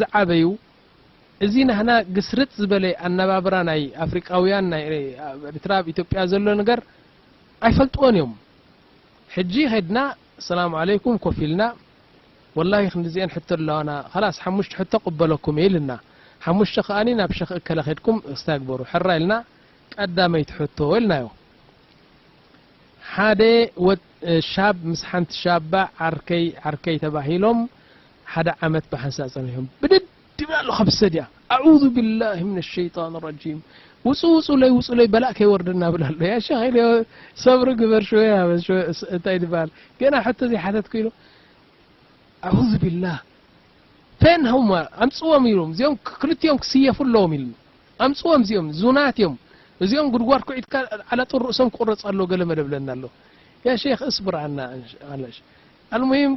ዝዓበዩ፣ እዚ ናህና ግስርጥ ዝበለ ኣነባብራ ናይ ኣፍሪቃውያን፣ ናይ ኣብ ኤርትራ፣ ኣብ ኢትዮጵያ ዘሎ ነገር ኣይፈልጥዎን እዮም። ሕጂ ኸድና ሰላም ዓለይኩም ኮፍ ኢልና፣ ወላሂ ክንዲዚአን ሕቶ ኣለዋና፣ ኸላስ ሓሙሽተ ሕቶ ቅበለኩም እየ ኢልና፣ ሓሙሽተ ከኣኒ ናብ ሸኽ እከለ ኸድኩም እስታ ግበሩ ሕራ ኢልና፣ ቀዳመይቲ ሕቶ ኢልናዮ። ሓደ ወድ ሻብ ምስ ሓንቲ ሻባ ዓርከይ ዓርከይ ተባሂሎም ሓደ ዓመት ብሓንሳእ ጸኒሖም። ብድድ ይብል ኣሎ ካብ ሰድያ። ኣዑዙ ቢላሂ ሚነ ሸይጣን ረጂም። ውጹ ውጹለይ ውጹለይ በላእ ከይወርደና ብል ኣሎ። ያ ሸኽ ኢለ ሰብሪ ግበር ሽወያ በል ሽወ-፣ ስ-፣ እንታይ ድበሃል? ገና ሕቶ ዘይሓተትኩ ኢሉ ኣዑዙ ቢላህ። ፌን ሀውማ ኣምጽዎም ኢሎም እዚኦም ክ-፣ ክልቲኦም ክስየፉ ኣለዎም ኢሉ ኣምጽዎም። እዚኦም ዙናት እዮም። እዚኦም ጉድጓድ ኩዒትካ ዓላጡ ርእሶም ክቁረጽ ኣሎ ገለ መደብ ለና ኣሎ። ያ ሼኽ እስብር ዓና። ኣልሙሂም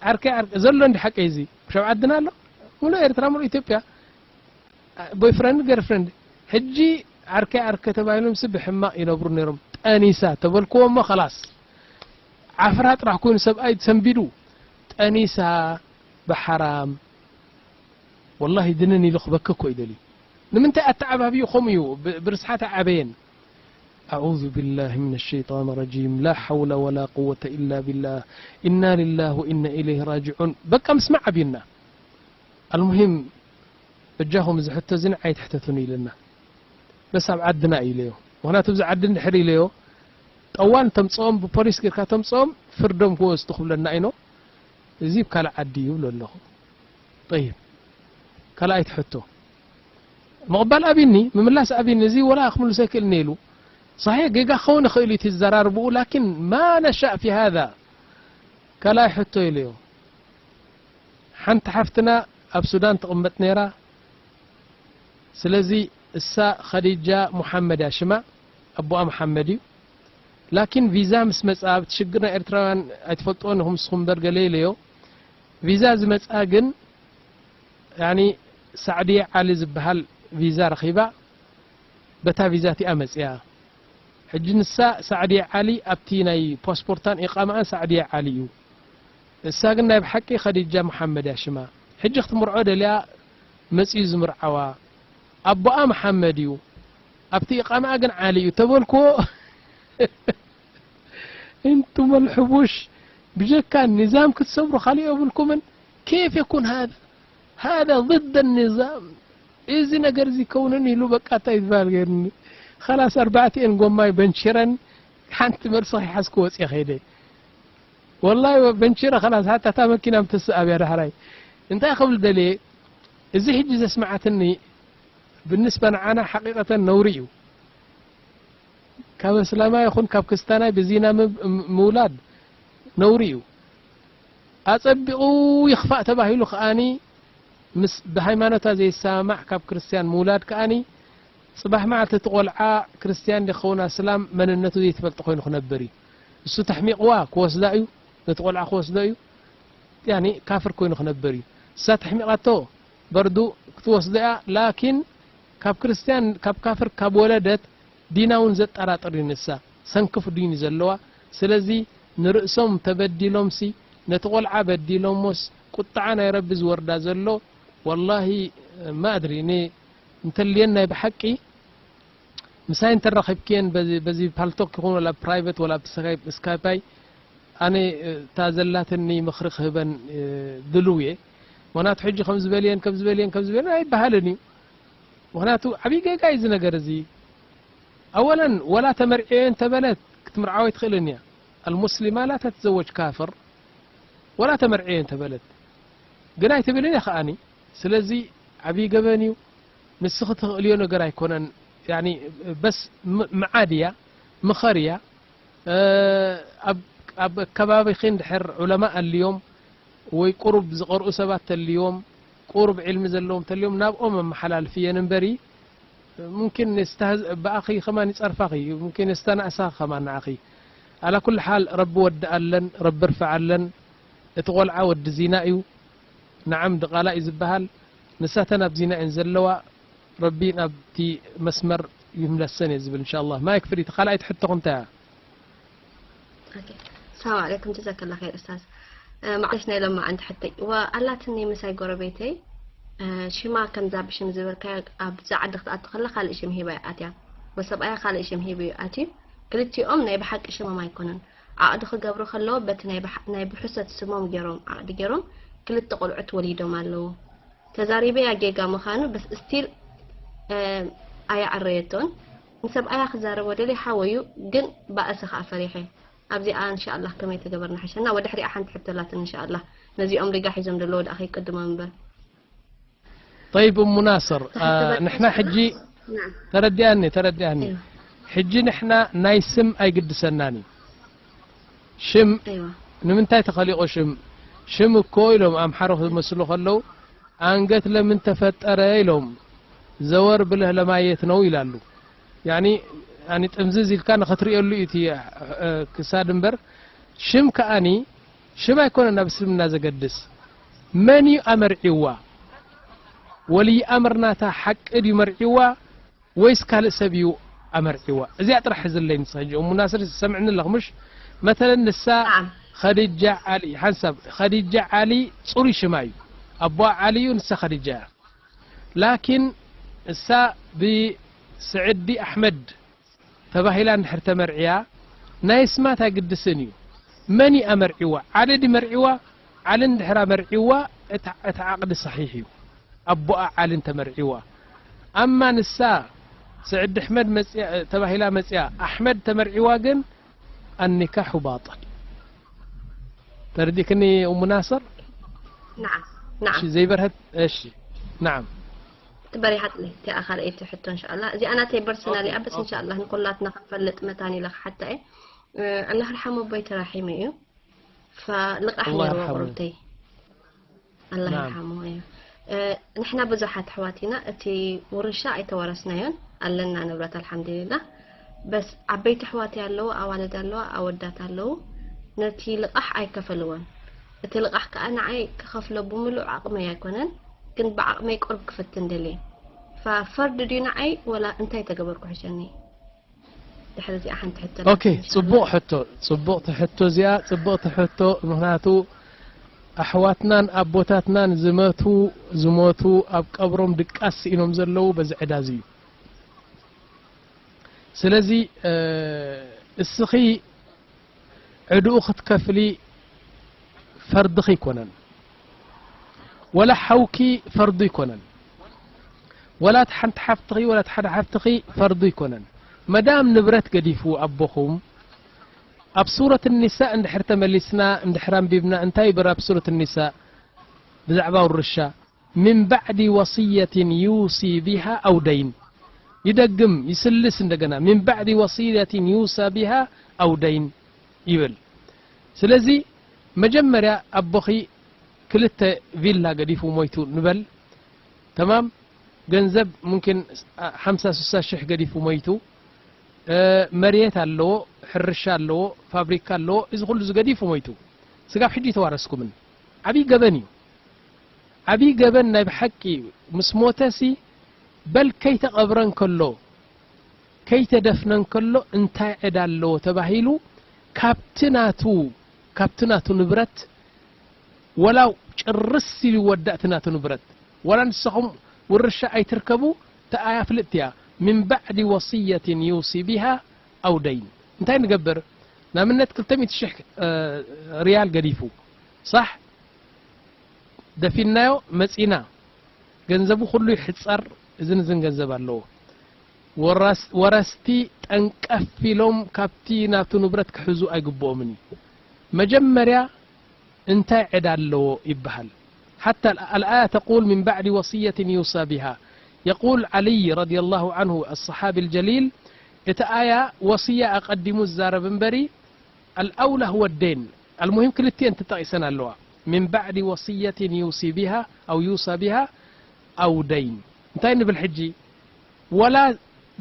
ዓርከይ ዓርከይ ዘሎ እንዲ ሓቀይ እዚ ሸብ ዓድና ኣሎ። ሙሉ ኤርትራ ሙሉ ኢትዮጵያ ቦይፍረንድ ገርፍረንድ። ሕጂ ዓርከይ ዓርከ ተባሂሎም ሲ ብሕማቕ ይነብሩ ነይሮም። ጠኒሳ ተበልክዎ እሞ ኸላስ ዓፍራ ጥራሕ ኮይኑ ሰብኣይ ሰንቢዱ። ጠኒሳ ብሓራም ወላሂ ድንን ኢሉ ክበኪ እኮ ይደልዩ። ንምንታይ ኣተዓባብዩ ከምኡ እዩ? ብ-፣ ብርስሓት ዓበየን። ኣዑዙ ቢላሂ ሚነ ሸይጣን ረጂም። ላ ሓውለ ወላ ቁወተ ኢላ ቢላህ። ኢና ሊላህ ወኢና ኢለይሂ ራጅዑን። በቃ ምስማዕ ኣብዩና። ኣልሙሂም በጃኹም እዚ ሕቶ እዚ ንዓይ ትሕተቱኒ ኢለና። በስ ኣብ ዓድና እዩ ኢለዮ። ምኽንያቱ ኣብዚ ዓዲ እንድሕር ኢለዮ፣ ጠዋን ተምጽኦም ብፖሊስ ጌርካ ተምጽኦም ፍርዶም ክወስዱ ክብለና ኢኖ። እዚ ብ ካልእ ዓዲ ይብሎ ኣለኹ። ጠይብ፣ ካልኣይቲ ሕቶ ምቕባል ኣብኒ፣ ምምላስ ኣብኒ፣ እዚ ወላ ክምልሶ ኣይክእልን ኢሉ። صحيح ጌጋ ክኸውን ይኽእል እዩ እቲ ዝዘራርብኡ፣ ላኪን ማ ነሻእ ፊ ሃዛ። ካልኣይ ሕቶ ኢለዮ። ሓንቲ ሓፍትና ኣብ ሱዳን ትቕመጥ ነይራ። ስለዚ እሳ ኸዲጃ ሙሓመድ እያ ሽማ፣ ኣቦኣ መሓመድ እዩ። ላኪን ቪዛ ምስ መጻ፣ ኣብቲ ሽግር ናይ ኤርትራውያን ኣይትፈልጥዎን ኢኹም ንስኹም እምበር ገለ ኢለዮ። ቪዛ ዝመጻ ግን ያኒ ሳዕድየ ዓሊ ዝበሃል ቪዛ ረኺባ፣ በታ ቪዛ እቲኣ መጽያ። ሕጂ ንሳ ሳዕድየ ዓሊ ኣብቲ ናይ ፓስፖርታን ኢቃማኣን ሳዕድየ ዓሊ እዩ። እሳ ግን ናይ ብሓቂ ኸዲጃ መሓመድ እያ ሽማ። ሕጂ ክትምርዖ ደልያ መጽዩ ዝምርዓዋ። ኣቦኣ መሓመድ እዩ። ኣብቲ ኢቃማኣ ግን ዓሊ እዩ ተበልክዎ። እንቱም ኣልሕቡሽ ብጀካ ኒዛም ክትሰብሩ ካልእ የብልኩምን። ኬፍ የኩን ሃዛ? ሃዛ ضد النظام። እዚ ነገር እዚ ከውንን ኢሉ በቃ እንታይ ዝበሃል ገይሩኒ። ኸላስ ኣርባዕቲኤን ጎማይ በንቺረን ሓንቲ መልሲ ከይሓዝኩ ወፅየ ከይደ። ወላሂ በንቺረ ኸላስ ሓታ እታ መኪና ምተስእ ኣብያ ዳሕራይ። እንታይ ክብል ደልየ፣ እዚ ሕጂ ዘስምዓትኒ ብንስባ ንዓና ሓቂቀተን ነውሪ እዩ። ካብ እስላማይ ይኹን ካብ ክስታናይ ብዚና ምብ-፣ ም-፣ ምውላድ ነውሪ እዩ። ኣጸቢቑ ይኽፋእ ተባሂሉ ከኣኒ ምስ ብሃይማኖታ ዘይሰማማዕ ካብ ክርስትያን ምውላድ ከኣኒ ጽባሕ መዓልቲ እቲ ቆልዓ ክርስትያን ድዩ ክኸውን ኣስላም መንነቱ ዘይትፈልጦ ኮይኑ ክነብር እዩ። እሱ ተሕሚቕዋ ክወስዳ እዩ፣ ነቲ ቆልዓ ክወስዶ እዩ። ያኒ ካፍር ኮይኑ ክነብር እዩ። እሳ ተሕሚቓቶ በርዱ ክትወስዶ እያ፣ ላኪን ካብ ክርስትያን ካብ ካፍር ካብ ወለደት ዲና እውን ዘጠራጥር እዩ። ንሳ ሰንክፍ ዲን እዩ ዘለዋ። ስለዚ ንርእሶም ተበዲሎምሲ ነቲ ቆልዓ በዲሎሞስ ቁጥዓ ናይ ረቢ ዝወርዳ ዘሎ ወላሂ ማድሪ እኔ እንተልየን ናይ ብሓቂ ምሳይ እንተራኺብክየን በዚ፣ በዚ ፓልቶክ ይኹን ወላ ፕራይቨት ወላ ብስካይፕ፣ ስካይፓይ ኣነ፣ እ፣ እታ ዘላትኒ ምኽሪ ክህበን፣ እ፣ ድልው እየ። ምኽንያቱ ሕጂ ከም ዝበልየን፣ ከም ዝበልየን፣ ከም ዝበልየን ኣይበሃልን እዩ። ምኽንያቱ ዓብዪ ጌጋ እዩ እዚ ነገር እዚ። ኣወለን ወላ ተመርዕየ እንተበለት ክትምርዓው ኣይትኽእልን እያ። ኣልሙስሊማ ላ ተትዘወጅ ካፍር ወላ ተመርዕየ እንተበለት ግን ኣይትብልን እያ ከኣኒ። ስለዚ ዓብዪ ገበን እዩ። ንስኺ ትኽእልዮ ነገር ኣይኮነን። ያኒ በስ ም-፣ ምዓድ እያ፣ ምኸር እያ። እ፣ ኣብ፣ ኣብ ከባቢኺ እንድሕር ዑለማ ኣልዮም ወይ ቁሩብ ዝቐርኡ ሰባት ተልዮም፣ ቁሩብ ዒልሚ ዘለዎም ተልዮም፣ ናብኦም ኣመሓላልፍየን እምበሪ፣ ሙምኪን የስተህዝ-፣ ብኣኺ ከማን ይጸርፋኺ፣ ሙምኪን የስተናእሳ ከማን ንዓኺ። ኣላ ኩል ሓል ረቢ ወድኣለን፣ ረቢ ርፍዓለን። እቲ ቆልዓ ወዲ ዚና እዩ። ነዓም ድቓላ እዩ ዝበሃል። ንሳተን ኣብ ዚና እየን ዘለዋ። ረቢ ናብቲ መስመር ይምለሰን እየ ዝብል እንሻ ኣላህ። ማይክ ፍሪ፣ እቲ ካልኣይቲ ሕቶኹም እንታይ እያ? ኦኬ። ሰላም ዓለይኩም፣ ጀዛከላ ኸይር ኡስታዝ። እ፣ ማዕለሽ ናይ ሎማዓንቲ ሕቶይ። ዋ፣ ኣላትኒ ምሳይ ጎረቤተይ። ሽማ ከምዛ ብሽም ዝበልካያ ኣብዛ ዓዲ ክትኣቱ ከላ ካልእ ሽም ሂባ እያ ኣትያ። ወሰብኣያ ካልእ ሽም ሂቡ እዩ ኣትዩ። ክልቲኦም ናይ ብሓቂ ሽሞም ኣይኮነን። ዓቕዲ ክገብሩ ከለዉ በቲ ናይ ብሓ- ናይ ብሕሰት ስሞም ገይሮም ዓቕዲ ገይሮም ክልተ ቆልዑት ወሊዶም ኣለዉ። ተዛሪበያ ጌጋ ምዃኑ በስ ስቲል ኣየዕረየቶን። ንሰብኣያ ክዛረቦ ደልየ ሓወዩ ግን ባእሲ ከኣ ፈሪሐ። ኣብዚኣ እንሻኣላህ ከመይ ተገበርና ሓሸና? ወድሕሪኣ ሓንቲ ሕቶ ኣላትኒ እንሻኣላህ። ነዚኦም ሪጋ ሒዞም ዘለዉ ደኣ ከይቅድሞም እምበር። طيب أم ناصر، ንሕና ሕጂ ተረዲኣኒ ተረዲኣኒ። ሕጂ ንሕና ናይ ስም ኣይግድሰናን እዩ። ሽም ንምንታይ ተኸሊቆ? ሽም ሽም እኮ ኢሎም ኣምሓሮ ዝመስሉ ከለዉ፣ አንገት ለምን ተፈጠረ ኢሎም፣ ዘወር ብለህ ለማየት ነው ይላሉ። ያኒ ያኒ ጥምዝዝ ኢልካ ንኸትርእየሉ እዩ እቲ ክሳድ እምበር። ሽም ከኣኒ ሽም ኣይኮነን ናብ እስልምና ዘገድስ። መን እዩ ኣመርዒዋ? ወልይ ኣምር ናታ ሓቂ ድዩ መርዒዋ ወይስ ካልእ ሰብ እዩ ኣመርዒዋ? እዚኣ ጥራሕ ሕዝለይ ንስኻ ሕጂ። እሙ ናስር ሰምዕኒ ኣለኽ ምሽ? መተለን ንሳ ኸዲጃ ዓሊ፣ ሓንሳብ ኸዲጃ ዓሊ ጽሩይ ሽማ እዩ። ኣቦኣ ዓሊ እዩ፣ ንሳ ኸዲጃ እያ። ላኪን እሳ ብስዕዲ ኣሕመድ ተባሂላ እንድሕር ተመርዕያ ናይ ስማት ኣይግድስን እዩ። መን እዩ ኣመርዒዋ? ዓሊ ድዩ መርዒዋ? ዓሊ እንድሕር ኣመርዒዋ እቲ ዓቕዲ ሰሒሕ እዩ። ኣቦኣ ዓሊ እንተመርዒዋ። ኣማ ንሳ ስዕዲ ኣሕመድ መጽያ ተባሂላ መጽያ ኣሕመድ ተመርዒዋ ግን ኣኒካሑ ባጥል። ተረዲክኒ እሙ ናስር? نعم نعم እሺ ዘይበርሀት እሺ نعم ትበሪሃት ለይ እቲኣ ካልኣይቲ ሕቶ እንሻኣላ። እዚኣ ናተይ ፐርሰናል እያ በስ እንሻኣላ ንኩላትና ክንፈልጥ መታን ኢለ ክሓታ እየ። ኣላህ ርሓሙ ኣቦይ ተራሒሙ እዩ። ልቓሕ ኣላህ ነይርዎ ይርሓሙ። ቁሩብተይ ኣላህ ናም። ይርሓሙ እዩ። ንሕና ብዙሓት ኣሕዋት ኢና፣ እቲ ውርሻ ኣይተወረስናዮን ኣለና ንብረት ኣልሓምዱሊላህ። በስ ዓበይቲ ኣሕዋት ኣለዉ፣ ኣዋልድ ኣለዋ፣ ኣወዳት ኣለዉ። ነቲ ልቓሕ ኣይከፈልዎን። እቲ ልቓሕ ከኣ ንዓይ ክኸፍሎ ብምሉእ ዓቕመይ ኣይኮነን፣ ግን ብዓቕመይ ቁሩብ ክፍትን ደልየ። ፈርዲ ድዩ ንዓይ ወላ እንታይ ተገበርኩ ሕሸኒ? ድሕሪ እዚኣ ሓንቲ ሕቶ ኦኬ፣ ጽቡቕ ሕቶ፣ ጽቡቕቲ ሕቶ እዚኣ፣ ጽቡቕቲ ሕቶ። ምኽንያቱ ኣሕዋትናን ኣቦታትናን ዝመቱ ዝሞቱ ኣብ ቀብሮም ድቃስ ስኢኖም ዘለዉ በዚ ዕዳ እዚ እዩ። ስለዚ እስኺ ዕድኡ ክትከፍሊ ፈርድኺ ኣይኮነን፣ ወላ ሓውኪ ፈርዱ ኣይኮነን፣ ወላ እቲ ሓንቲ ሓፍትኺ ወላ እቲ ሓደ ሓፍትኺ ፈርዱ ኣይኮነን። መዳም ንብረት ገዲፉ ኣቦኹም ኣብ ሱረት ኒሳእ እንድሕር ተመሊስና እንድሕር ኣንቢብና እንታይ ይብል ኣብ ሱረት ኒሳእ ብዛዕባ ውርሻ? من بعد وصية يوصي بها أو دين. ይደግም ይስልስ እንደገና من بعد وصية يوصى بها أو دين ይብል። ስለዚ መጀመርያ ኣቦኺ ክልተ ቪላ ገዲፉ ሞይቱ ንበል። ተማም ገንዘብ ሙምኪን ሓምሳ ስሳ ሽሕ ገዲፉ ሞይቱ። መሬት ኣለዎ፣ ሕርሻ ኣለዎ፣ ፋብሪካ ኣለዎ። እዚ ኩሉ ዝገዲፉ ሞይቱ። ስጋብ ሕጂ ተዋረስኩምን። ዓብዪ ገበን እዩ። ዓብዪ ገበን ናይ ብሓቂ ምስ ሞተሲ በል ከይተቐብረ እንከሎ ከይተደፍነ እንከሎ እንታይ ዕዳ ኣለዎ ተባሂሉ ካብቲ ናቱ ካብቲ ናቱ ንብረት ወላ ጭርስ ኢሉ ይወዳእ እቲ ናቱ ንብረት ወላ ንስኹም ውርሻ ኣይትርከቡ ተኣያ ፍልጥቲ እያ من بعد وصية يوصي بها أو دين እንታይ ንገብር ንኣብነት ክልተ ሚእቲ ሽሕ ሪያል ገዲፉ صح ደፊንናዮ መጺና ገንዘቡ ኩሉ ይሕጸር እዝን እዝን ገንዘብ ኣለዎ ወረስቲ ጠንቀፍ ኢሎም ካብቲ ናቱ ንብረት ክሕዙ ኣይግብኦምን እዩ መጀመርያ እንታይ ዕዳ ኣለዎ ይበሃል حتى الآية تقول من بعد وصية يوصى بها يقول علي رضي الله عنه الصحابي الجليل እቲ ኣያ ወስያ ኣቐዲሙ ዝዛረብ እምበሪ الأولى هو الدين المهم ክልቲኤን ተጠቒሰን ኣለዋ من بعد وصية يوصي بها أو يوصى بها أو دين እንታይ ንብል ሕጂ ወላ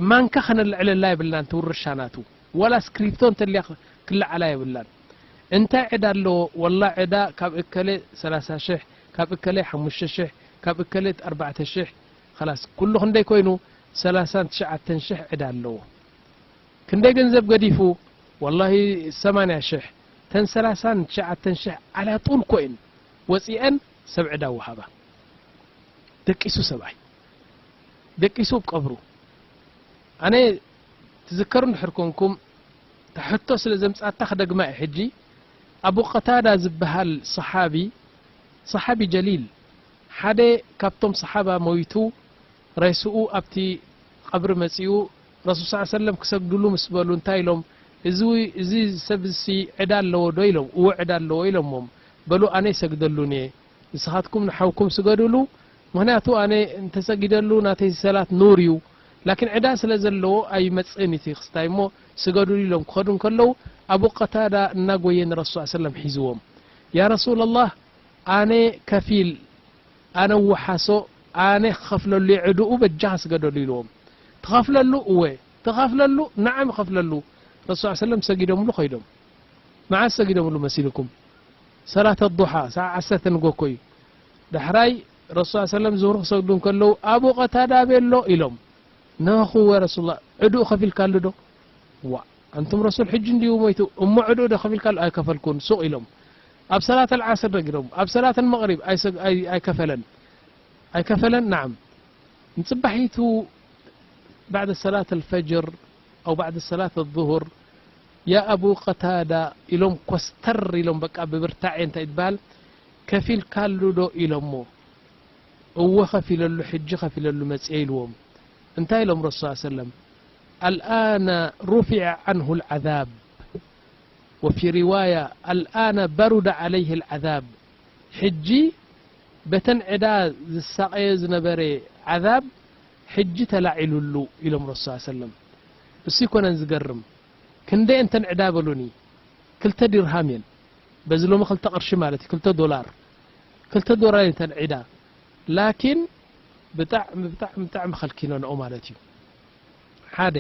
ማንካ ከነልዕለላ የብልናን ትውርሻ ናቱ ወላ ስክሪፕቶ እንተልያ ክልዓላ የብላን እንታይ ዕዳ ኣለዎ ወላ ዕዳ ካብ እከለ ሰላሳ ሽሕ ካብ እከለ ሓሙሽተ ሽሕ ካብ እከለ ኣርባዕተ ሽሕ خلاص ኩሉ ክንደይ ኮይኑ ሰላሳን ትሽዓተን ሽሕ ዕዳ ኣለዎ ክንደይ ገንዘብ ገዲፉ ወላሂ ሰማንያ ሽሕ ተን ሰላሳን ትሽዓተን ሽሕ على طول ኮይን ወፂአን ሰብ ዕዳ ወሃባ ደቂሱ ሰብኣይ፣ ደቂሱ ኣብ ቀብሩ። ኣነ ትዝከሩ እንድሕር ኮንኩም፣ እታ ሕቶ ስለ ዘምጻእታ ክደግማ እየ ሕጂ። ኣቡ ቀታዳ ዝበሃል ሰሓቢ፣ ሰሓቢ ጀሊል፣ ሓደ ካብቶም ሰሓባ ሞይቱ፣ ሬስኡ ኣብቲ ቀብሪ መጺኡ፣ ረሱል ሰለላሁ ዐለይሂ ወሰለም ክሰግድሉ ምስ በሉ እንታይ ኢሎም? "እዚ፣ እዚ ሰብ እዚ ዕዳ ኣለዎ ዶ?" ኢሎም። "እወ ዕዳ ኣለዎ" ኢሎሞም። "በሉ ኣነ ይሰግደሉን እየ፣ ንስኻትኩም ንሓውኩም ስገዱሉ፣ ምኽንያቱ ኣነ እንተሰጊደሉ ናተይ ሰላት ኑር እዩ፣ ላኪን ዕዳ ስለ ዘለዎ ኣይመጽእን እቲ ክስታይ እሞ ስገዱሉ" ኢሎም ክኸዱ እንከለዉ፣ ኣቡ ቀታዳ እናጎየ ንረሱል ሰለላሁ ዐለይሂ ወሰለም ሒዝዎም። "ያ ረሱለላህ፣ ኣነ ከፊል፣ ኣነ ወሓሶ፣ ኣነ ክኸፍለሉ እየ ዕድኡ፣ በጃኻ ስገደሉ" ኢልዎም። "ትኸፍለሉ?" "እወ።" "ትኸፍለሉ?" "ነዓም እኸፍለሉ።" ረሱል ሰለላሁ ዐለይሂ ወሰለም ሰጊዶምሉ ኸይዶም። መዓስ ሰጊዶምሉ መሲልኩም? ሰላት ኣዱሓ፣ ሰዓ ዓሰርተ ንጎኮ እዩ። ዳሕራይ ረሱል ሰለላሁ ዐለይሂ ወሰለም ዙሁር ክሰግዱ እንከለዉ፣ "ኣቡ ቀታዳ ኣበይ ኣሎ?" ኢሎም። "ነኹ ወ ረሱላህ፣ ዕድኡ ከፊልካሉ ዶ?" "ዋ፣ ኣንቱም ረሱል ሕጂ እንድዩ ሞይቱ፣ እሞ ዕድኡ ዶ ከፊልካሉ?" "ኣይከፈልኩን፣ ሱቕ" ኢሎም። ኣብ ሰላት ኣልዓስር ነጊሮም፣ ኣብ ሰላት ኣልመቕሪብ ኣይሰግ-፣ ኣይ-፣ ኣይከፈለን። ኣይከፈለን? ነዓም። ንጽባሒቱ ባዕደ ሰላት ኣልፈጅር ኣው ባዕደ ሰላት ኣዙሁር፣ "ያ ኣቡ ቀታዳ" ኢሎም ኮስተር ኢሎም፣ በቃ ብብርታዐ እንታይ ትበሃል፣ "ከፊልካሉ ዶ?" ኢሎሞ። "እወ ከፊለሉ፣ ሕጂ ከፊለሉ መጽየ" ኢልዎም። እንታይ ኢሎም ረሱል ሰለላሁ ዐለይሂ ወሰለም? "ኣልኣነ ሩፊዐ ዐንሁ ልዓዛብ፣ ወፊ ሪዋያ ኣልኣነ በሩደ ዐለይህ ልዓዛብ፣ ሕጂ በተን ዕዳ ዝሳቐዮ ዝነበረ ዓዛብ ሕጂ ተላዒሉሉ" ኢሎም ረሱል ሰለላሁ ዐለይሂ ወሰለም። እሱ ይኮነን ዝገርም፣ ክንደይ እንተን ዕዳ በሉኒ፣ ክልተ ዲርሃም እየን፣ በዚ ሎሚ ክልተ ቅርሺ ማለት እዩ፣ ክልተ ዶላር፣ ክልተ ዶላር እየን እንተን ዕዳ። ላኪን ብጣዕሚ፣ ብጣዕሚ፣ ብጣዕሚ ከልኪነንኦ ማለት እዩ። ሓደ፣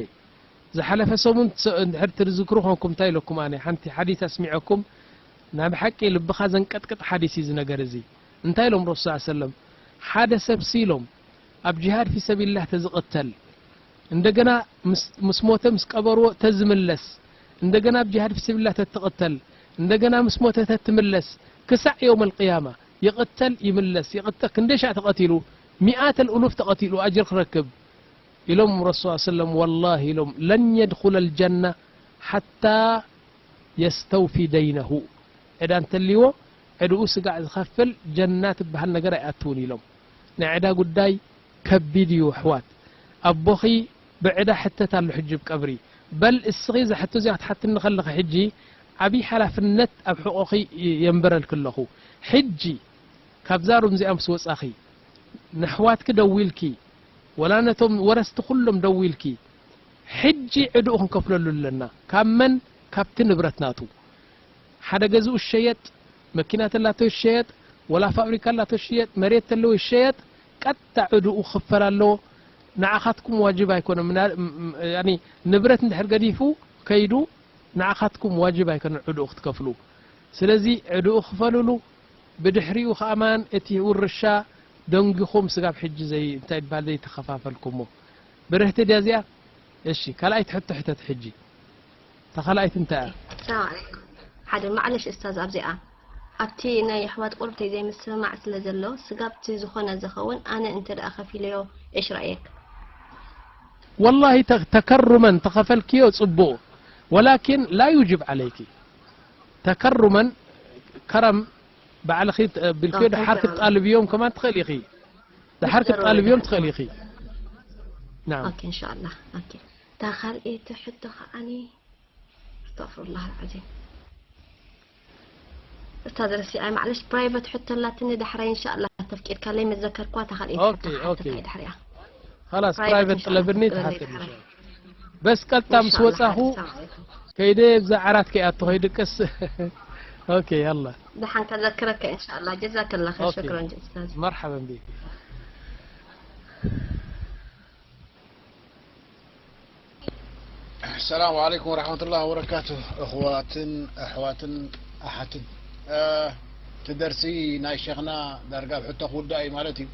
ዝሓለፈ ሰሙን ስ-፣ እንድሕር ትዝክሩ ኮንኩም እንታይ ኢለኩም? ኣነ ሓንቲ ሓዲስ ኣስሚዐኩም፣ ናይ ብሓቂ ልብኻ ዘንቀጥቅጥ ሓዲስ እዩ እዚ ነገር እዚ። እንታይ ኢሎም ረሱል ሰለላሁ ዐለይሂ ወሰለም? ሓደ ሰብ ሲ ኢሎም፣ ኣብ ጂሃድ ፊ ሰቢልላህ ተዝቕተል፣ እንደገና ምስ፣ ምስ ሞተ ምስ ቀበርዎ ተዝምለስ፣ እንደገና ኣብ ጂሃድ ፊ ሰቢልላህ ተትቕተል፣ እንደገና ምስ ሞተ ተትምለስ፣ ክሳዕ የውመል ቅያማ፣ ይቕተል ይምለስ፣ ይቕተል፣ ክንደይ ሻዕ ተቐቲሉ፣ ሚኣተል ኡሉፍ ተቐቲሉ፣ ኣጅር ክረክብ። ኢሎም ረሱል ሰለላሁ ዐለይሂ ወሰለም፣ ወላሂ ኢሎም፣ ለን የድኹለል ጀና ሓታ የስተውፊ ደይነሁ። ዕዳ እንተልይዎ፣ ዕድኡ ስጋዕ ዝኸፍል ጀና ትበሃል ነገር ኣይኣትውን ኢሎም። ናይ ዕዳ ጉዳይ ከቢድ እዩ ኣሕዋት። ኣቦኺ ብዕዳ ሕተት ኣሎ ሕጂ ኣብ ቀብሪ። በል እስኺ እዛ ሕቶ እዚኣ ክትሓትኒ ከለኺ ሕጂ ዓብዪ ሓላፍነት ኣብ ሕቖኺ የንብረልኪ ኣለኹ። ሕጂ ካብዛ ሩም እዚኣ ምስ ወጻኺ፣ ነሕዋትኪ ደዊልኪ፣ ወላ ነቶም ወረስቲ ኩሎም ደዊልኪ፣ ሕጂ ዕድኡ ክንከፍለሉ ኣለና። ካብ መን? ካብቲ ንብረት ናቱ። ሓደ ገዝኡ ይሸየጥ፣ መኪና ተላቶ ይሸየጥ፣ ወላ ፋብሪካ ኣላቶ ይሸየጥ፣ መሬት ተለዎ ይሸየጥ፣ ቀጥታ ዕድኡ ክኽፈል ኣለዎ። ንዓኻትኩም ዋጅብ ኣይኮነን። ምና-፣ ም-፣ ም-፣ ያኒ ንብረት እንድሕር ገዲፉ ከይዱ፣ ንዓኻትኩም ዋጅብ ኣይኮነን ዕድኡ ክትከፍሉ። ስለዚ ዕድኡ ክፈልሉ፣ ብድሕሪኡ ከኣማን እቲ ውርሻ ደንጊኹም ስጋብ ሕጂ ዘይ-፣ እንታይ ይበሃል ዘይተኸፋፈልኩሞ። ብርህቲ ድያ እዚኣ? እሺ፣ ካልኣይቲ ሕቶ ሕተት ሕጂ። እታ ካልኣይቲ እንታይ እያ? ሰላም ዓለይኩም። ሓደ ማዕለሽ እስታዝ ኣብዚኣ። ኣብቲ ናይ ኣሕዋት ቁርብተይ ዘይምስምማዕ ስለ ዘሎ፣ ስጋብቲ ዝኾነ ዝኸውን ኣነ እንተ ደኣ ከፊለዮ፣ እሽ ረኣየክ? ወላሂ ተ-፣ ተከሩመን ተኸፈልክዮ ጽቡቕ። ወላኪን ላ ዩጅብ ዓለይኪ። ተከሩመን ከረም ባዕልኺ ት-፣ ቢልክዮ ኦ፣ ደሓር ተንክር። ክትጣልብዮም ከማን ትኽእል ኢኺ። ደሓር ክትጣልብዮም ትኽእል ኢኺ። ናም። ኦኬ፣ ኢንሻኣላህ። ኦኬ። እታ ካልኣይቲ ሕቶ ከዓኒ፣ ኣስተግፍሩላህ ኣልዓዚም። እስታዝ ረሲዐ፣ ማዕለሽ፣ ፕራይቨት ሕቶ ኣላትኒ፣ ዳሕራይ ኢንሻኣላህ ተፍቂድካለይ መዘከርኳ፣ እታ ካልኣይቲ ኦኬ፣ ሕቶ ኦኬ። ክሓተካ እየ ዳሕሪኣ። ኸላስ፣ ፕራይቨት ፕራይቨት ኢንሻኣላህ ጥለብኒ፣ ተፍቅደለይ ትሓተኒ ዳሕራይ። ኢንሻኣላህ። በስ ቀጥታ ምስ ኢንሻኣላህ፣ ወጻኹ ሓደር፣ ሰላም ዓለይኩም። ከይደ ብዛ ዓራት ከይኣቱ ከይድቅስ። ኦኬ፣ ያላ። ደሓን ከዘክረካ ኢንሻኣላህ። ጀዛከላህ ኸይር፣ ኦኬ። ሹክራን ኡስታዝ። መርሐበን ቢክ። السلام عليكم ورحمة الله وبركاته. እኽዋትን ኣሕዋትን ኣሓትን፣ እ፣ እቲ ደርሲ ናይ ሸኽና ዳርጋ ኣብ ሕቶ ክውዳእ እዩ ማለት እዩ።